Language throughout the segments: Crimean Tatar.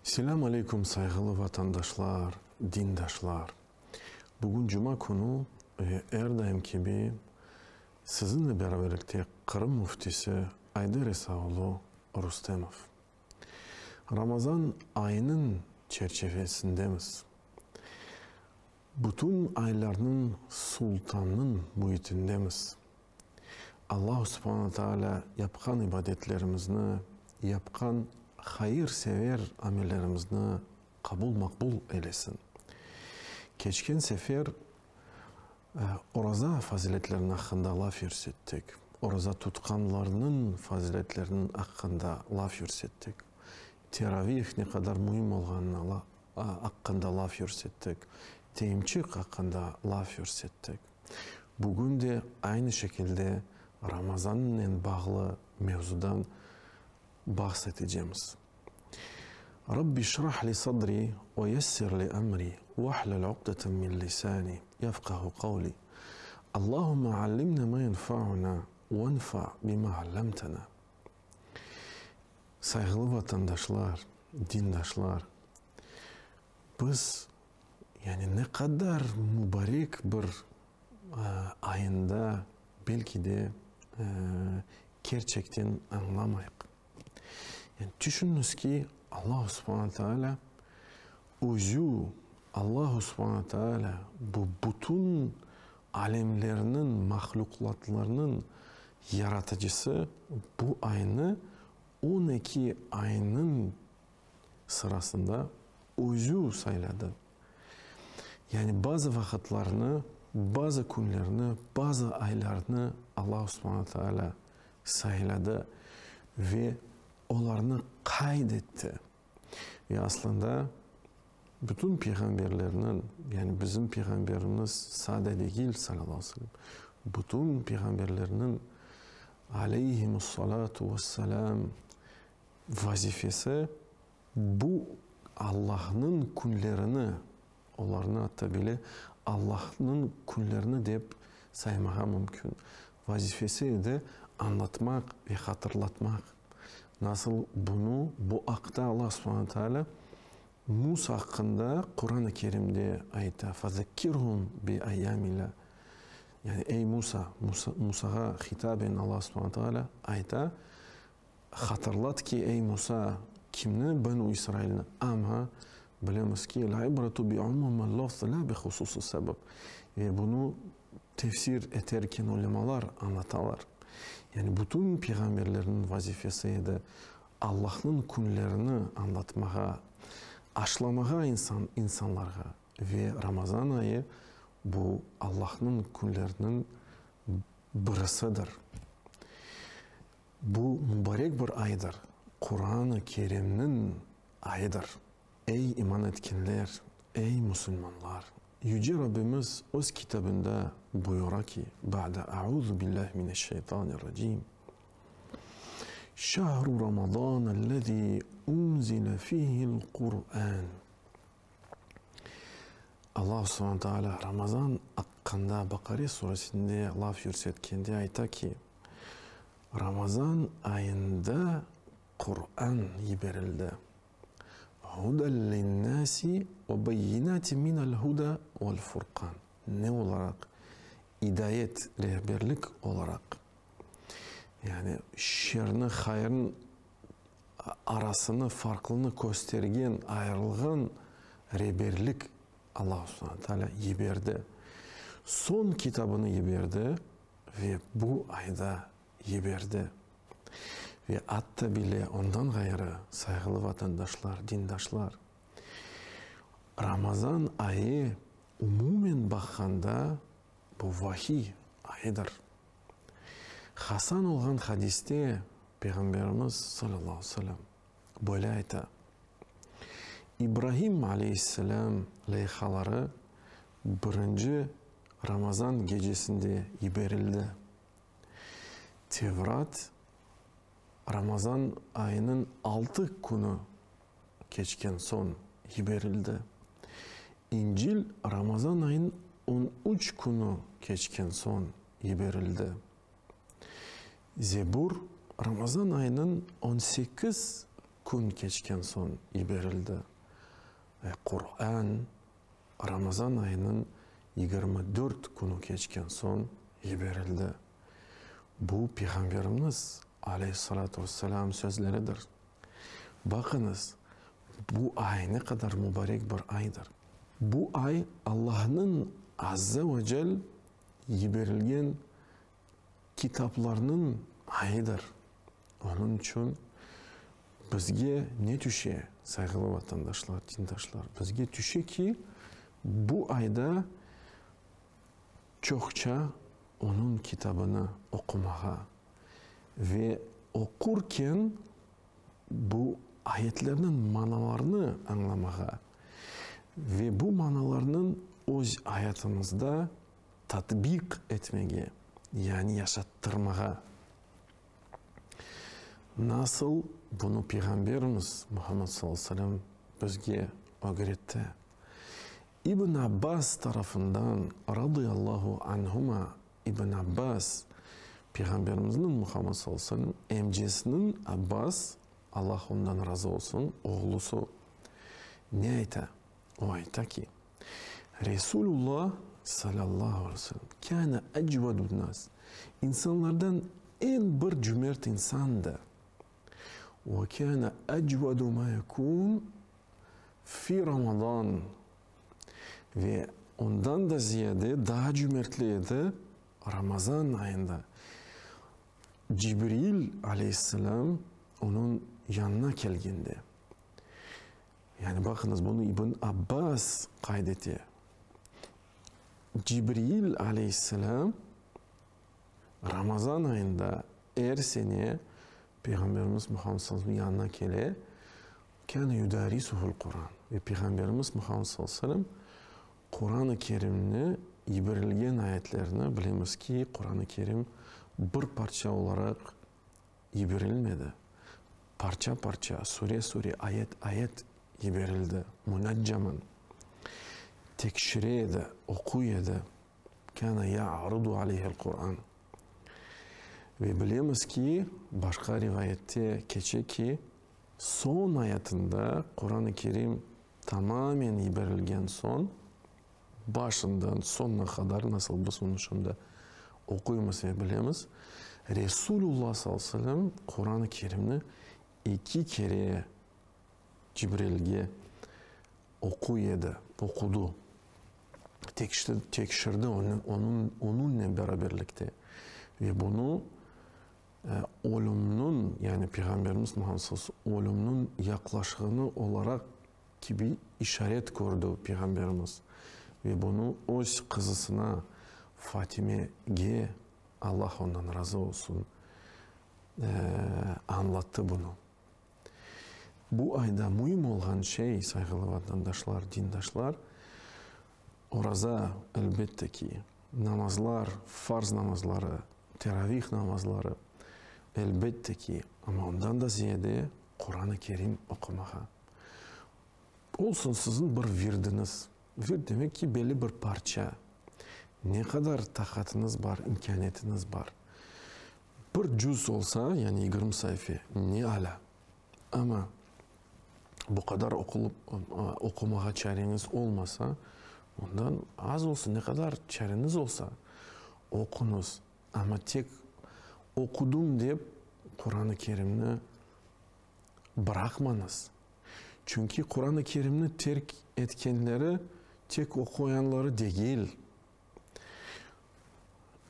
Selâm aleyküm, sayğılı vatandaşlar, dindaşlar! Bugün cuma künü ve er daim kibi siziñle beraberlikte Qırım Müftisi Ayder İsa oğlu Rustemov. Ramazan ayınıñ çerçevesindemiz. Bütün aylarnıñ sultanınıñ müitindemiz. Allahu subhane taalâ yapqan ibadetlerimizni, yapqan hayır-sever amellerimizni qabul-maqbul eylesin. Keçken sefer oraza faziletleriniñ aqqında laf yürsettik, oraza tutqanlarnıñ faziletleriniñ aqqında laf yürsettik, teravih ne qadar müim olğanını aqqında laf yürsettik, temçik aqqında laf yürsettik. Bugün de aynı şekilde Ramazannen bağlı mevzudan bahs etecemiz. Rabbi şrah li sadri ve yessir li emri vahlul uqdeten min lisani yefqahu qavli. Allahümme allimna ma yenfa'una venfa bima allamtana. Sayğılı vatandaşlar, dindaşlar, biz, yani ne qadar mubarek bir ayında, belki de, kerçekten añlamayıq. Yani tüşüñiz ki, Allahu subhane taalâ özü, Allahu subhane taalâ bu bütün alemlerniñ, mahlüqlatlarnıñ Yaratıcısı bu aynı 12 aynıñ sırasında özü sayladı. Yani bazı vaqıtlarnı, bazı künlerni, bazı aylarnı Allahu subhane taalâ sayladı ve olarnı qayd etti. Ve aslında bütün peyğamberlerniñ, yani bizim peyğamberimiz sade degil, salâllahu aleyhi ve sellem, bütün peyğamberlerniñ, aleyhimussalâtu vesselâm, vazifesi bu Allahnıñ künlerini, olarnı atta bile Allahnıñ künlerini dep saymağa mümkün, vazifesi edi añlatmaq ve hatırlatmaq. Nasıl bunı, bu aqta Allah subhane taalâ Musa aqqında Quran-ı Kerimde ayta, Fezekkirhum bi ayyamillah. Yani, ey Musa, Musa, Musağa hitaben Allah subhane taalâ ayta, hatırlat ki, ey Musa, kimni? Benu İsrailni. Amma bilemiz ki, el-ibretu bi umumil lafz la bi hususis sebeb. Ve bunı tefsir eterken ulemalar añlatalar. Yani bütün peyğamberlerniñ vazifesi edi Allahnıñ künlerini añlatmağa, aşlamağa insan, insanlarğa ve Ramazan ayı bu Allahnıñ künleriniñ birisidir. Bu mubarek bir aydır, Quran-ı Kerimniñ ayıdır. Ey iman etkenler, ey musulmanlar! Yüce Rabbimiz Öz Kitabında buyura ki, Ba'de auzu billahi mineşşeytanirracim, Şehru Ramazanellezî unzile fîhil Kur'ân. Allah subhane teala Ramazan aqqında Baqare suresinde laf yürsetkende ayta ki, Ramazan ayında Quran yiberildi. Huden linnâsi ve beyinâtin minel hudâ vel furqan. Ne olaraq? İdayet, rehberlik olaraq. Yani şerni, hayırnıñ arasını, farqlını köstergen, ayırılğan reberlik Allah subhane taalâ yiberdi. Soñ kitabını yiberdi ve bu ayda yiberdi. Ve atta bile ondan ğayrı, sayğılı vatandaşlar, dindaşlar, Ramazan ayı umumen baqqanda bu vahiy ayıdır. Hasan olğan hadiste Peyğamberimiz, salâllahu aleyhi ve sellem, böyle ayta, İbrahim aleyhisselâm leyhaları birinci Ramazan gecesinde yiberildi. Tevrat, Ramazan ayınıñ altı künü keçken soñ yiberildi. İncil, Ramazan ayınıñ 13 künü keçken soñ yiberildi. Zebur, Ramazan ayınıñ 18. kün keçken soñ yiberildi. Ve Quran Ramazan ayınıñ 24 künü keçken soñ yiberildi. Bu Peyğamberimiz, aleyhi-s-salâtu ve-s-selâm, sözleridir. Baqıñız, bu ay ne qadar mubarek bir aydır. Bu ay Allahnıñ, azze ve cel, yiberilgen kitaplarnıñ ayıdır. Onıñ içün bizge ne tüşe, sayğılı vatandaşlar, dindaşlar? Bizge tüşe ki, bu ayda çoqça Onıñ kitabını oqumağa ve oqurken bu ayetlerniñ manalarını añlamağa ve bu manalarnıñ öz ayatımızda tatbiq etmege, yani yaşattırmağa. Nasıl bunı Peyğamberimiz Muhammed sallallahu aleyhi ve sellem bizge ögretti? İbn Abbas tarafından, radıyallahu anhuma, İbn Abbas, Peyğamberimizniñ Muhammed sallallahu aleyhi ve sellem emcesiniñ Abbas, Allah ondan razı olsun, oğlusu, ne ayta? O ayta ki, Resulullah, salâllahu aleyhi ve sellem, kâne ecvedun-nas, insanlardan eñ bir cümert insandı. Ve kâne ecvedu mâ yekûn fi Ramazan, ve ondan da ziyade daa cümertli edi Ramazan ayında. Cibril aleyhisselâm onıñ yanına kelgende. Yani baqıñız, bunı İbn Abbas qayd ete. Cibril aleyhisselâm Ramazan ayında er sene Peyğamberimiz Muhammed sallallahu aleyhi ve sellem yanına kele, kâne yudarisuhu'l Quran, ve Peyğamberimiz Muhammed sallallahu aleyhi ve sellem Quran-ı Kerimni yiberilgen ayetlerni, bilemiz ki, Quran-ı Kerim bir parça olaraq yiberilmedi, parça-parça, sure-sure, ayet-ayet yiberildi, munaccaman tekşire edi, oquy edi, kâne ya'rudu aleyhi'l Quran. Ve bilemiz ki, başqa rivayette keçe ki, soñ ayatında Quran-ı Kerim tamamen yiberilgen soñ, başından soñuna qadar, nasıl biz onı şimdi oquymız ve bilemiz, Resulullah sallallahu aleyhi ve sellem Quran-ı Kerimni eki kere Cibrilge oquy edi, oqudı, tekşirdi onıñnen beraberlikte. Ve bunı ölümniñ, yani Peyğamberimiz Muhammed sallallahu aleyhi ve sellem ölümniñ yaqlaşığını olaraq kibi işaret kördi Peyğamberimiz ve bunı öz qızısına Fatimege, Allah ondan razı olsun, añlattı bunı. Bu ayda müim olğan şey, sayğılı vatandaşlar, dindaşlar, oraza, elbette ki, namazlar, farz namazları, teravih namazları, elbette ki, amma ondan da ziyade Quran-ı Kerim oqumağa. Olsun siziñ bir virdiñiz. Vird demek ki, belli bir parça. Ne qadar taqatıñız bar, imkâniyetiñiz bar. Bir cüz olsa, yani 20 sayfa, ne alâ. Amma bu qadar oqulıp, oqumağa çareñiz olmasa, ondan az olsun, ne qadar çareñiz olsa, oquñız. Amma tek oqudım dep, Quran-ı Kerimni bıraqmañız. Çünki Quran-ı Kerimni terk etkenleri tek oquyanları degil.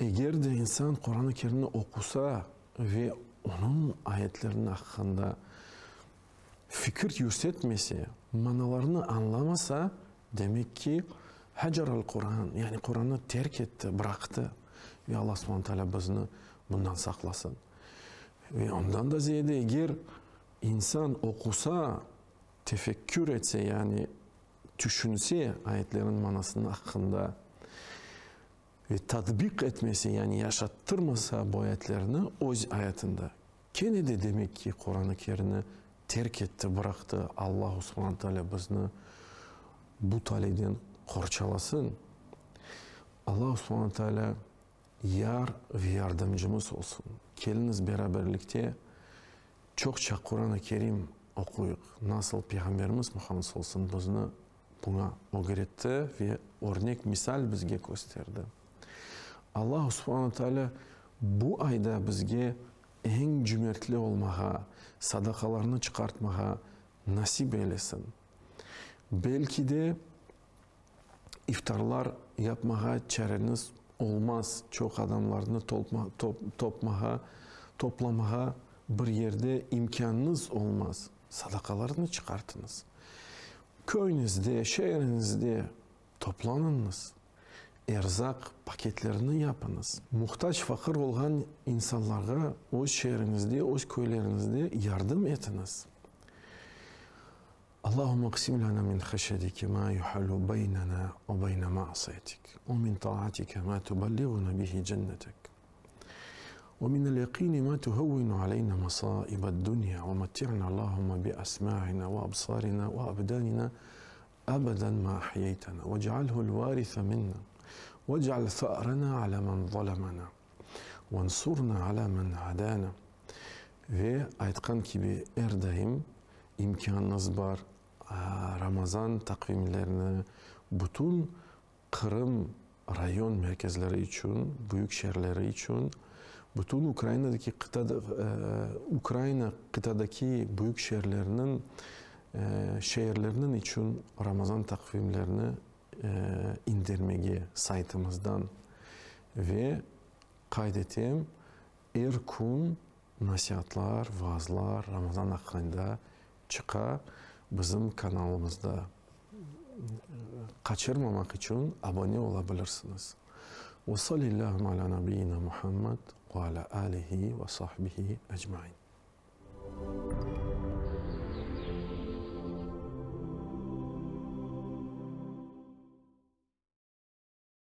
Eger de insan Quran-ı Kerimni oqusa ve onıñ ayetleriniñ aqqında fikir yürsetmese, manalarını añlamasa, demek ki, hacaral-Quran, yani Qurannı terk etti, bıraqtı. Ve Allah subhane teala bizni bundan saqlasın. Ve ondan da ziyade, eger insan oqusa, tefekkür etse, yani tüşünse ayetlerniñ manasınıñ aqqında ve tatbiq etmese, yani yaşattırmasa bu ayetlerni öz ayatında, kene de demek ki, Quran-ı Kerimni terk etti, bıraqtı. Allahu subhane teala bizni bu taliden qorçalasın. Allahu subhane teala yar ve yardımcımız olsun. Keliñiz beraberlikte çoqça Quran-ı Kerim. oquyıq, nasıl Peyğamberimiz Muhammed sallallahu aleyhi ve sellem bizni buña ögretti ve örnek misal bizge kösterdi. Allahu subhane taalâ bu ayda bizge eñ cümertli olmağa, sadaqalarnı çıqartmağa nasip eylesin. Belki de iftarlar yapmağa çareñiz olmaz, çoq adamlarnı topmağa, toplamağa bir yerde imkânıñız olmaz, sadaqalarnı çıqartıñız. Köyüñizde, şeeriñizde toplanıñız, erzaq paketlerini yapıñız. Muhtac, faqır olğan insanlarğa öz şeeriñizde, öz köyleriñizde yardım etiñiz. Allahümme qsim lana min haşyetike ma yuhalu beynena ve beyne ma'siyetik, ve min ta'atike ma tubelliğuna bihi cennetek, ve minel yaqini ma tuhevvinu aleyna masaibe'd dunya, ve metti'na Allahümme bi asma'ina ve absarina ve abdanina ebeden ma ahyeytena, vec'alhu'l varithe minna, vec'al tha'rena ala men zalemena, vensurna ala men adana. Ve aytqan kibi, er daim imkânıñız bar, Ramazan taqvimlerini bütün Qırım rayon merkezleri içün, büyük şeerleri içün, bütün Ukrainadaki qıtada, Ukraina qıtadaki büyük şeerleriniñ, şeerleriniñ içün Ramazan taqvimlerini indirmege saytımızdan. Ve qayd etem, Er kün nasiatlar, vaazlar Ramazan aqqında çıqa bizim kanalımızda. Qaçırmamaq içün abone ola bilirsiñiz. Ve salillâhümme alâ nabiyyina Muhammed ve alâ âlihi ve sahbihi ecmain.